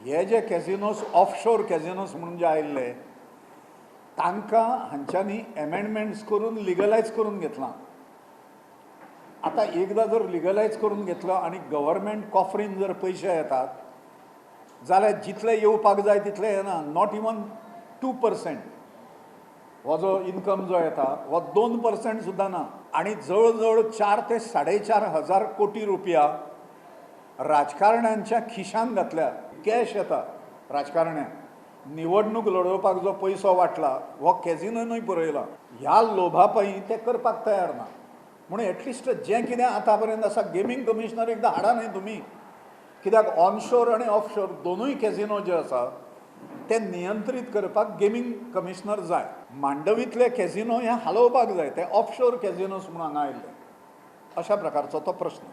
हे जे कॅझिनोस, ऑफशोर कॅझिनोस म्हणून जे आयिल्ले, तांकां हांच्यांनी एमेंडमेंट्स करून लिगलायज करून घेतलां. आतां एकदां जर लिगलायज करून घेतलो आनी गव्हर्मेंट कॉफरीन जर पयशे येतात जाल्यार जितले येवपाक जाय तितले येना. Not even 2%. हो जो इन्कम जो येता हो 2% सुद्दां ना आनी जवळ जवळ 4 ते 4,5 हजार कोटी रुपया राजकारण्यांच्या खिशान घातल्या. कॅश येता राजकारण्यांक. निवडणूक लडोवपाक जो पयसो वांटला हो कॅझिनोनूय पुरयला. ह्या लोभा पायी ते करपाक तयार ना. म्हणून एटलिस्ट जें कितें आतां पर्यंत आसा, गेमींग कमिशनर एकदां हाडा न्ही तुमी, कित्याक ऑनशोर आनी ऑफशोर दोनूय कॅझिनो जे आसा ते नियंत्रीत करपाक गेमींग कमिशनर जाय. मांडवीतले कॅझिनो हे हालोवपाक जाय. ते ऑफशोर कॅझिनोस म्हणून हांगा आयिल्ले, अशा प्रकारचो तो प्रश्न.